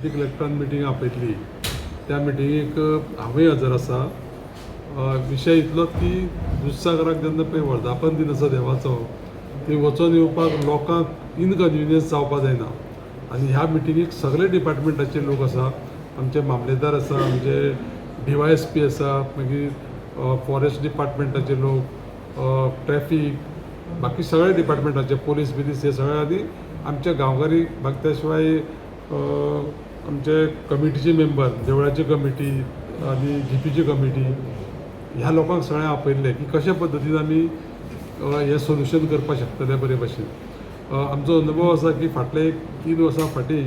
Deputy कलेक्टरान meeting आपयतली. त्या मिटिंगेक हांवूय हजर आसा. विशय इतलोच की दुधसागराक जेन्ना पळय वर्धापन दिन आसा देवाचो, थंय वचोन येवपाक लोकांक इनकन्विनियन्स जावपा जायना आनी ह्या मिटिंगेक सगळे डिपार्टमेंटाचे लोक आसा. आमचे मामलेदार आसा, आमचे डीवायएसपी आसा, मागीर फॉरेस्ट डिपार्टमेंटाचे लोक, ट्रॅफीक, बाकी सगळे डिपार्टमेंटाचे पोलीस बिलीस हे सगळे आनी आमच्या गांवकारी. बाकी त्या शिवाय आमचे कमिटीचे मेंबर, देवळाची कमिटी आनी जीपीची कमिटी, ह्या लोकांक सगळ्यांक आपयल्ले की कशा पद्दतीन आमी हें सोल्युशन करपाक शकतले बरे भाशेन. आमचो अनुभव आसा की फाटले एक 3 वर्सां फाटीं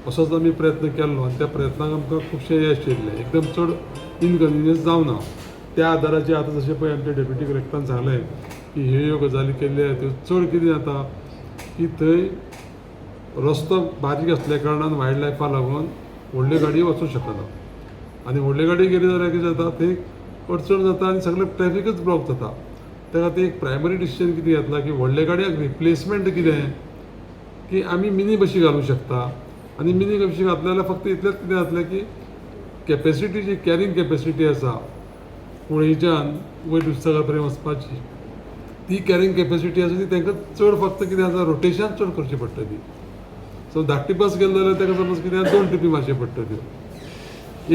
असोच आमी प्रयत्न केल्लो आनी त्या प्रयत्नाक आमकां खुबशें यश येयल्लें. एकदम चड इनकन्विनियन्स जावना. त्या आदाराचेर आतां जशें पळय आमच्या डेप्युटी कलेक्टरान सांगलें की ह्यो ह्यो गजाली केल्यो, त्यो चड कितें जाता की थंय रस्तो बारीक आसल्या कारणान वायल्ड लायफा लागून व्हडल्यो गाडयो वचूंक शकना आनी व्हडली गाडी गेली जाल्यार कितें जाता, थंय अडचण जाता आनी सगळें ट्रॅफिकच ब्लॉक जाता. त्या खातीर एक प्रायमरी डिसिजन कितें घेतला की व्हडल्या गाडयांक रिप्लेसमेंट कितें की आमी मिनी बशी घालूंक शकता आनी मिनी बशी घातले जाल्यार फक्त इतलेंच कितें जातलें की कॅपेसिटी जी कॅरिंग कॅपेसिटी आसा कुळेच्यान वयर दुधसागर पर्यंत वचपाची, ती कॅरिंग कॅपेसिटी आसा ती तांकां चड फक्त कितें आसा, रोटेशन चड करचें पडटली. सो धाकटी बस गेले जाल्यार ताका समज कितें दोन ट्रिपी मारच्यो पडटल्यो,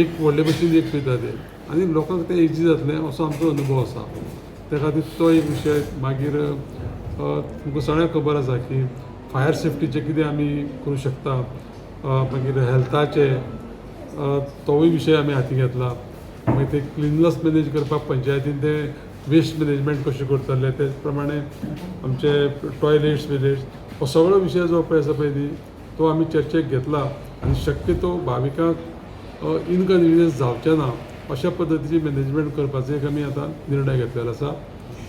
एक व्हडले बशीन एक वयता ते आनी लोकांक तें इजी जातलें असो आमचो अनुभव आसा. त्या खातीर तो एक विशय. मागीर तुमकां सगळ्यांक खबर आसा की फायर सेफ्टीचें कितें आमी करूं शकता. मागीर हेल्थाचे तोवूय विशय आमी हाती घेतला. मागीर ते क्लिननेस मॅनेज करपाक पंचायतीन ते वेस्ट मॅनेजमेंट कशें करतले, तेच प्रमाणे आमचे टॉयलेट्स विलेट्स, हो सगळो विशय जो पळय आसा पळय न्ही, तो आमी चर्चेक घेतला आनी शक्यतो भाविकांक इनकन्विनियन्स जावचें ना अशा पद्दतीची मॅनेजमेंट करपाचो एक आमी आतां निर्णय घेतलेलो आसा.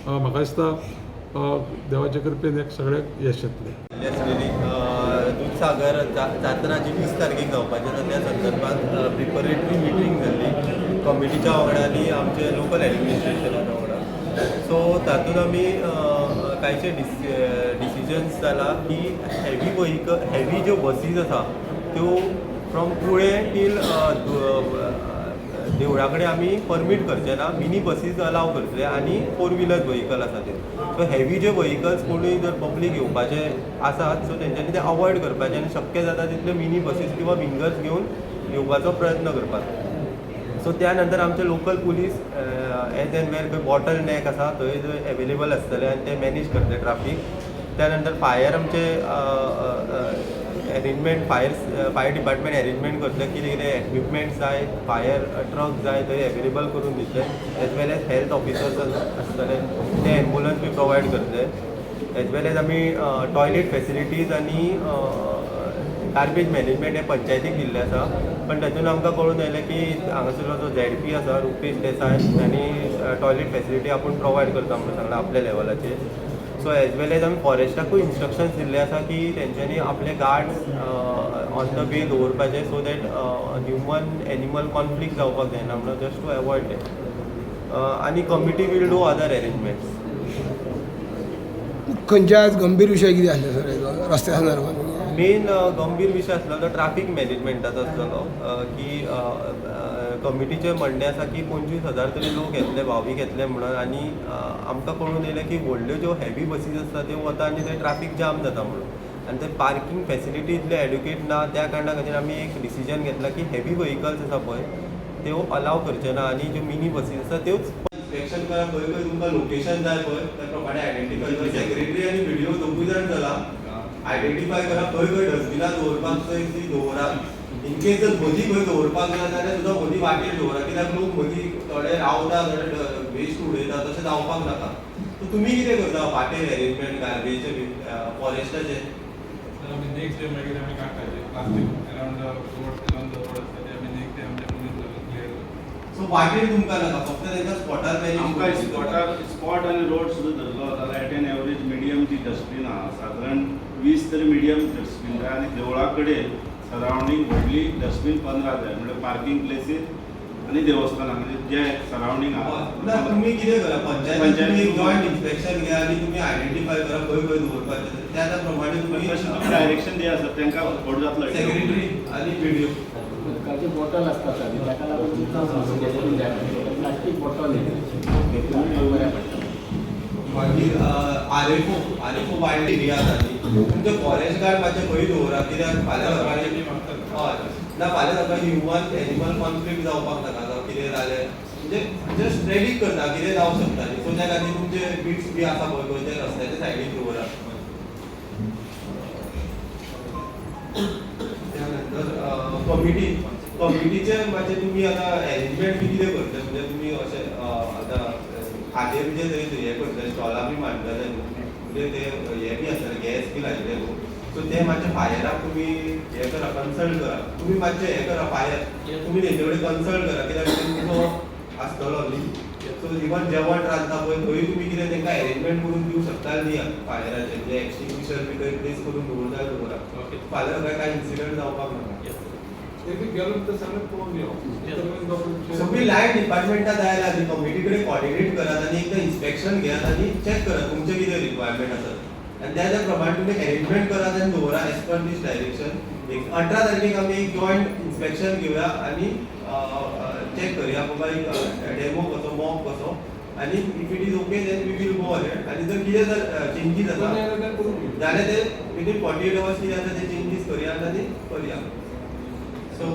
म्हाका दिसता देवाच्या कृपेन एक सगळ्याक यश येतलें. आसलेली दुधसागर जात्रा जी 20 तारखेक जावपाची आसा, त्या संदर्भात प्रिपरेटरी मिटींग जाल्ली कमिटीच्या वांगडा आनी आमचे लोकल एडमिनिस्ट्रेशना वांगडा. सो तातूंत आमी कांयचे डिसिजन्स जाला की हेवी व्हीकल, हेवी ज्यो बसीस आसा त्यो फ्रॉम कुळे टील देवळा कडेन आमी परमीट करचे ना. मिनी बसीस अलाव करतले आनी फोर व्हिलर व्हीकल आसा ते. सो हेवी जे व्हीकल्स कोणूय जर पब्लीक येवपाचे आसात, सो तेंच्यांनी ते अवॉयड करपाचे आनी शक्य जाता तितले मिनी बसीस किंवा विंगर्स घेवन येवपाचो प्रयत्न करपाचो. सो त्या नंतर आमचे local police as and where खंय बॉटल नॅक आसा थंय जंय एवेलेबल आसतले आनी ते मॅनेज करतले ट्राफीक. त्या नंतर फायर आमचे arrangement, fire department arrangement करतले. कितें कितें एक्विपमेंट्स जाय, फायर ट्रक जाय, थंय एवेलेबल करून दितले. As well as health officers आसतले, ते एम्बुलन्स बी प्रोवायड करतले. एज वेल एज आमी टॉयलेट फेसिलिटीज आनी गार्बेज मॅनेजमेंट हे पंचायतीक दिल्लें आसा, पण तातूंत आमकां कळून आयलें की हांगासरलो जो झेडपी आसा रुपेश देसाय, तांणी टॉयलेट फेसिलिटी आपूण प्रोवायड करता म्हणून सांगलां आपल्या लेवलाचेर. सो एज वेल एज आमी फॉरेस्टाकूय इन्स्ट्रक्शन्स दिल्ले आसा की तेंच्यांनी आपले गार्ड्स ऑन the वे दवरपाचे, so that human animal conflict जावपाक जायना म्हणून, जस्ट टू एवॉयड that. आनी committee will do other arrangements. खंयचे आज गंभीर विशय कितें आसले सर हेजो रस्त्या संदर्भात? मेन गंभीर विशय आसलो तो ट्राफीक मॅनेजमेंटाचो आसतलो की कमिटीचें म्हणणें आसा की 25,000 तरी लोक येतले, भावीक येतले म्हणून. आनी आमकां कळून येयलें की व्हडल्यो ज्यो हेवी बसीस आसता त्यो वता आनी थंय ट्राफीक जाम जाता म्हणून आनी थंय पार्कींग फेसिलिटी इतले एड्युकेट ना. त्या कारणा खातीर आमी एक डिसिजन घेतला की हेवी व्हेकल्स आसा पळय त्यो अलाव करचे ना आनी ज्यो मिनी बसीस आसा त्योच. इन्स्पेक्शन करा, खंय खंय तुमकां लोकेशन जाय पळय त्या प्रमाणे आयडेंटिफाय करा. सेक्रेटरी आनी बीडीओ दोगूय जाण चला, आयडेंटिफाय करा खंय खंय डस्टबिनां दवरपाक जाय ती दवरात. इन केस जर मदीं खंय दवरपाक जाय जाल्यार सुद्दां मदीं वाटेर दवरा, कित्याक लोक मदीं थोडे रावता, थोडे वेस्ट उडयता, तशें जावपाक नाका. सो तुमी कितें करता वाटेर अरेंजमेंट गार्बेजचे, फॉरेस्टाचे? तर आमी नेक्स्ट डे मागीर आमी काडटाचे plastic around the road, along the road आसता ते आमी नेक्स्ट डे आमचे मनीस लागून क्लियर करता. सो वाटेर तुमकां नाका, फक्त तांकां स्पॉटार मॅनेज. आमकां स्पॉटार, स्पॉट आनी रोड सुद्दां धरलो जाल्यार एट एन एवरेज मिडियम जी डस्टबीन आहा, सादारण 20 तरी मिडियम डस्टबीन जाय आनी देवळा कडेन सरावंडींग व्हडली डस्टबीन 15 जाय, म्हणजे पार्किंग प्लेसीस आनी देवस्थानां, म्हणजे जे सरावंडींग ना. आहा. तुमी कितें करा, पंचायत पंचायत तुमी एक जॉयंट इन्स्पेक्शन घ्या आनी तुमी आयडेंटिफाय करा खंय खंय दवरपाचें, त्या त्या प्रमाणे तुमी तशें तुमी डायरेक्शन दिया सर, तांकां व्हड जातलो. सेक्रेटरी. आनी व्हिडिओ. उदकाचे बॉटल आसता सर, ताका लागून चिंतता समस्या. प्लास्टीक बॉटल हे बऱ्या पडटा. मागीर R F O, R F O wild area आसा न्ही, तुमचे फॉरेस्ट गार्ड मातशे खंय दवरा, कित्याक फाल्यां सकाळी, हय ना, फाल्यां सकाळी ह्युमन एनिमल कॉन्फ्लिक्ट जावपाक नाका. जावं कितें जालें म्हणजे जस्ट प्रेडिक्ट करता कितें जावंक शकता न्ही. सो त्या खातीर तुमचे बिट्स बी आसा पळय, खंय ते रस्त्याच्या सायडीक दवरा. त्यानंतर कमिटी, कमिटीचे मातशें तुमी आतां एरेंजमेंट बी कितें करतले? म्हणजे तुमी अशें आतां खाजें बिजें थंय हें करतले, स्टॉलां बी मांडटले न्हू, म्हणजे ते हें बी आसतलें, गॅस बी लायतले न्हू, सो ते मातशें फायराक तुमी हें करा, कन्सल्ट करा. तुमी मातशें हें करा, फायर तुमी तेंचे कडेन कन्सल्ट करा, कित्याक तुमचो आसतलो न्ही. सो इवन जेवण रांदता पळय, थंय तुमी कितें तांकां एरेंजमेंट करून दिवंक शकता न्ही फायराचें? म्हणजे एक्सटिंग्विशर बी थंय प्लेस करून दवरता, दवरा. फाल्यां सकाळी कांय इन्सिडंट जावपाक नाका. एक गेलो तर सगळें पळोवन यो. सगळी लायन डिपार्टमेंटात जाय लागली, कमिटी कडेन कॉर्डिनेट करात आनी एकदां इन्स्पेक्शन घेयात आनी चॅक करात तुमचें कितें रिक्वायरमेंट आसा आनी त्या त्या प्रमाणे तुमी एरेंजमेंट करात आनी दवरा एज पर दीस डायरेक्शन. एक 18 तारखेक आमी एक जॉयंट इन्स्पेक्शन घेवया आनी चॅक करुया बाबा एक डेमो कसो, मॉक कसो, आनी if it is okay, then we will go ahead. आनी जर कितें जर चेंजीस आसा जाल्यार ते विदीन 48 आवर्स कितें आसा ते चेंजीस करुया आनी करुया. सो